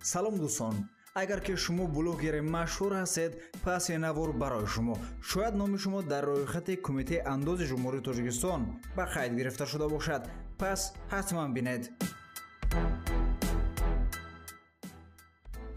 Салом дӯстон. Агар ки шумо блогери машҳур ҳастед, пас ин навор барои шумо. Шояд номи шумо дар рӯйхати Кумитаи андози Ҷумҳурии Тоҷикистон ба қайд гирифта шуда бошад. Пас ҳатман бинед.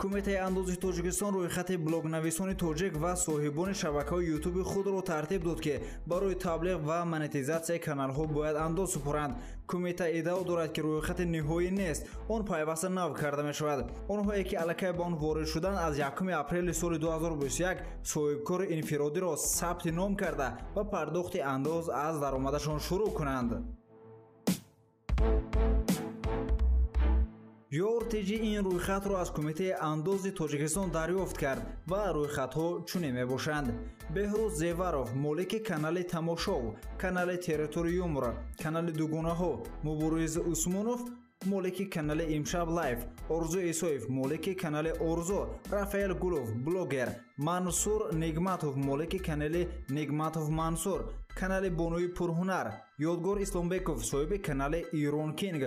Кумитаи андози Тоҷикистон рӯйхати блогнависони тоҷик ва соҳибони шабакаҳои ютуби худро тартиб дод, ки барои таблиғ ва монетизатсияи каналҳо бояд андоз супоранд. Кумита иддао дорад, ки рӯйхати ниҳоӣ нест, он пайваста нав карда мешавад. Онҳое ки аллакай ба он ворид шуданд, аз 1 апрели соли 2021 соҳибкори инфиродиро сабти ном карда ва пардохти андоз аз даромадашон шурӯъ кунанд. ЮРТЖ ин рӯйхатро аз Кумитаи андози Тоҷикистон дарёфт кард ва рӯйхатҳо чунин мебошанд: Беҳрӯз Зеваров, молики канали Тамошов, канали Территория Юмора, канали Дугонаҳо, Мубориз Усмонов, молики канали Имшаб Лайф, Орзу Исоев, молики канали Орзу, Рафаэл Гулов, блогер, Мансур Нигматов, молики канали Нигматов Мансур, канали Бонуи Пурҳунар, Ёдгор Исломбеков, соҳиби канали Ирон Кинг,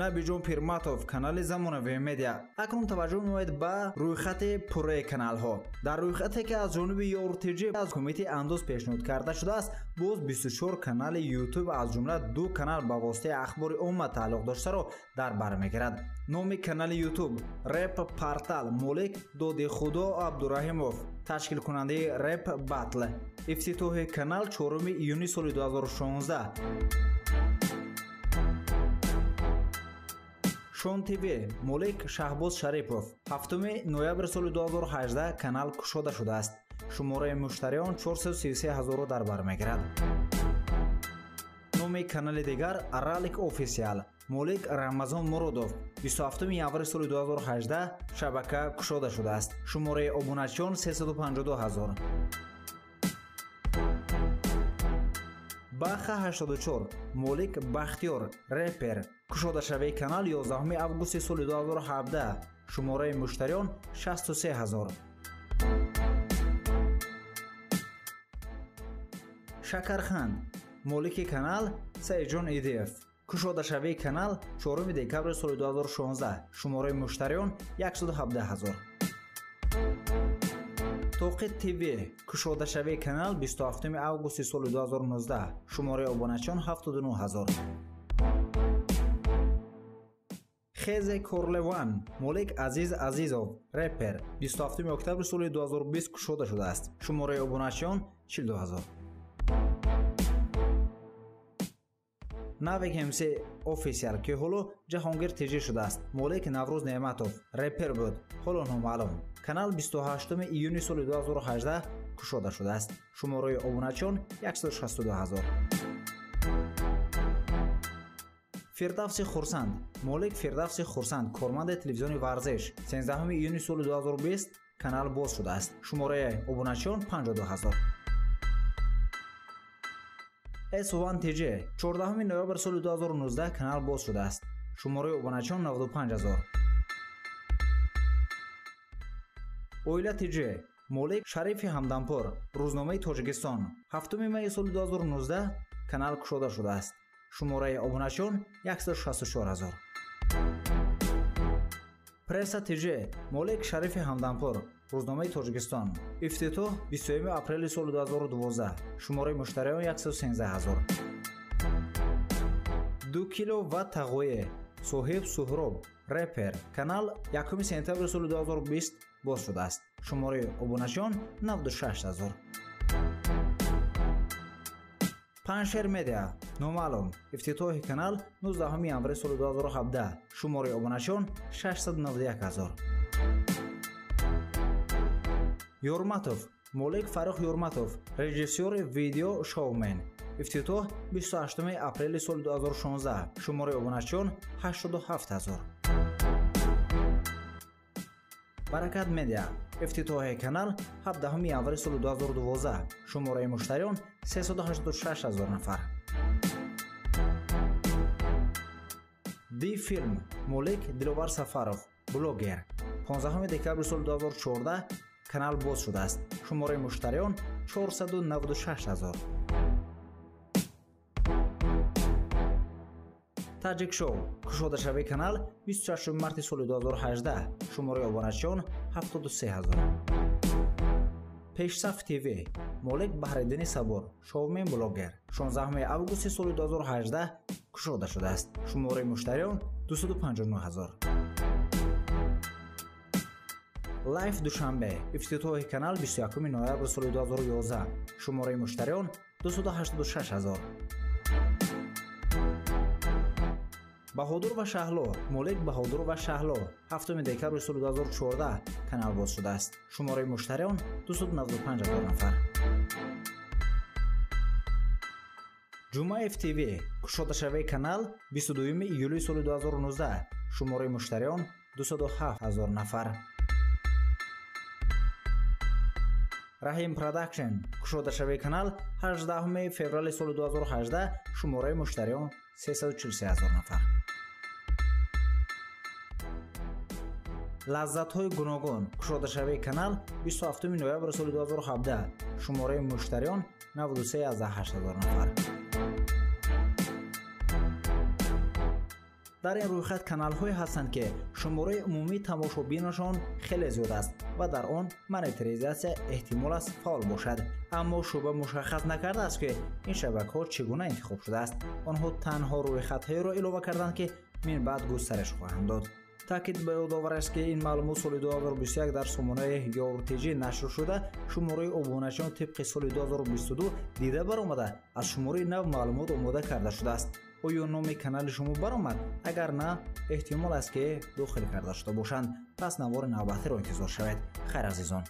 Набиҷон Пирматов, канали Замонави Медиа. Акнун таваҷҷӯҳ намоед ба рӯйхати пурраи каналҳо. Дар рӯйхате ки аз ҷониби ЮРТЖ аз Кумитаи андоз пешниҳод карда шудааст, боз 24 канали ютуб, аз ҷумла 2 канал ба воситаи ахбори омма тааллуқ доштаро дар бар мегирад. Номи канали ютуб: Реп Портал, молик Додихудо Абдураҳимов, ташкилкунандаи Реп Батл. Ифтитоҳи канал 4 июни соли 2016. Шон ТВ, молик Шаҳбоз Шарипов, 7 ноябри соли 2018 канал кушода шудааст. Шумораи муштариён 433 ҳазорро дар бар мегирад. Номи канали дигар: Ралик Офисиал, молик Рамазон Муродов, 27 январи соли 2018 шабака кушода шудааст. Шумораи обуначиён 352 ҳазор. Баха 84, молик Бахтиёр, репер. Кушодашавии канал 11 августи соли 2017. Шумораи муштариён 63 ҳазор. Шакарханд, молики канал Саидҷон Идиев. Кушодашавии канал 4 декабри соли 2016. Шумораи муштариён 117 ҳазор. Тоқи ТВ, кушодашавии канал 27 августи соли 2019. Шумораи обуначиён 79 ҳазор. Хезе Корлеван, молик Азиз Азизов, репер, 27 октябри соли 2020 кушода шудааст. Шумораи обуначиён 42 ҳазор. Навик МС Офисиал, ки ҳоло Ҷаҳонгир ТЖ шудааст, молик Наврӯз Неъматов, репер буд, ҳоло номаълум. Канал 28 июни соли 2018 кушода шудааст. Шумораи обуначиён 162 ҳазор. Фирдавси Хурсанд, молик Фирдавси Хурсанд, корманди телевизиони варзиш, 13 июни соли 2020 канал боз шудааст. Шумораи обуначиён 52 ҳазор. S1 TJ, 14 ноябр соли 2019 канал боз шудааст. Шумораи обуначиён 95 ҳазор. Оила ТЖ, молик Шарифи Ҳамдампур, рӯзномаи Тоҷикистон, 7 майи соли 2019 канал кушода шудааст. Шумораи обуначиён 164 ҳазор. Пресса ТЖ, молик Шарифи Ҳамдампур, рӯзномаи Тоҷикистон, ифтитоҳ 21 апрели соли 2012. Шумораи муштариён 113 ҳазор. 2 кило ва тағое, соҳиб Суҳроб, репер, канал 1 сентябри соли 2020 боз шудааст. Шумораи обуначиён 96 ҳазор. Паншер Медиа, номаълум. Ифтитоҳи канал 19 январи соли 2017. Шумораи обуначиён 691 ҳазор. Юрматов, молик Фаррух Юрматов, режиссёри видео шоумен. Ифтитоҳ 28 апрели соли 2016. Шумораи обуначиён 87 ҳазор. Баракат Медиа, ифтитоҳи канал 17 январи соли 2012. Шумораи муштариён 386 ҳазор нафар. Ди Филм, молик Диловар Сафаров, блогер. 15 декабри соли 2014 канал боз шудааст. Шумораи муштариён 496 ҳазор. Таҷик Шоу кушодашавии канал 26 марти соли 2018, шумораи обуначиён 73 ҳазор. Пешсаф ТВ молик Баҳриддини Сабур, шоумен, блогер, 16 августи соли 2018 кушода шудааст. Шумораи муштариён 259 ҳазор. Лайф Душанбе ифтитоҳи канал 21 ноябри соли 2011, шумораи муштариён 286 ҳазор. Баҳодур ва Шаҳло молик Баҳодур ва Шаҳло 7 декабри соли 2014 канал боз шудааст. Шумораи муштариён 295 ҳазор нафар. Ҷумъаев ТВ кушодашавии канал 22 июли соли 2019, шумораи муштариён 207 ҳазор нафар. Раҳим Продакшн кушодашавии канал 18 феврали соли 2018, шумораи муштариён 343 ҳазор нафар. Лаззатҳои гуногун кушодашавии канал 27 ноябри соли 2017, шумораи муштариён 93,8 ҳазор нафар. Дар ин рӯйхат каналҳое ҳастанд, ки шумораи умумии тамошобинашон хеле зиёд аст ва дар он монетизатсия эҳтимол аст фаъол бошад. Аммо шӯъба мушаххас накардааст, ки ин шабакаҳо чӣ гуна интихоб шудааст. Онҳо танҳо рӯйхатҳоеро илова карданд, ки минбаъд густариш хоҳанд дод. Таъкид ба ёдовар аст, ки ин маълумот соли 2021 дар сомонаи ЮрТЖ нашр шуда, шумораи обуначиён тибқи соли 2022 дида баромада, аз шумораи нав маълумот омода карда шудааст. Оё номи канали шумо баромад? Агар на, эҳтимол аст, ки дохил карда шуда бошанд. Пас навори навбатиро интизор шавед. Хайр, азизон.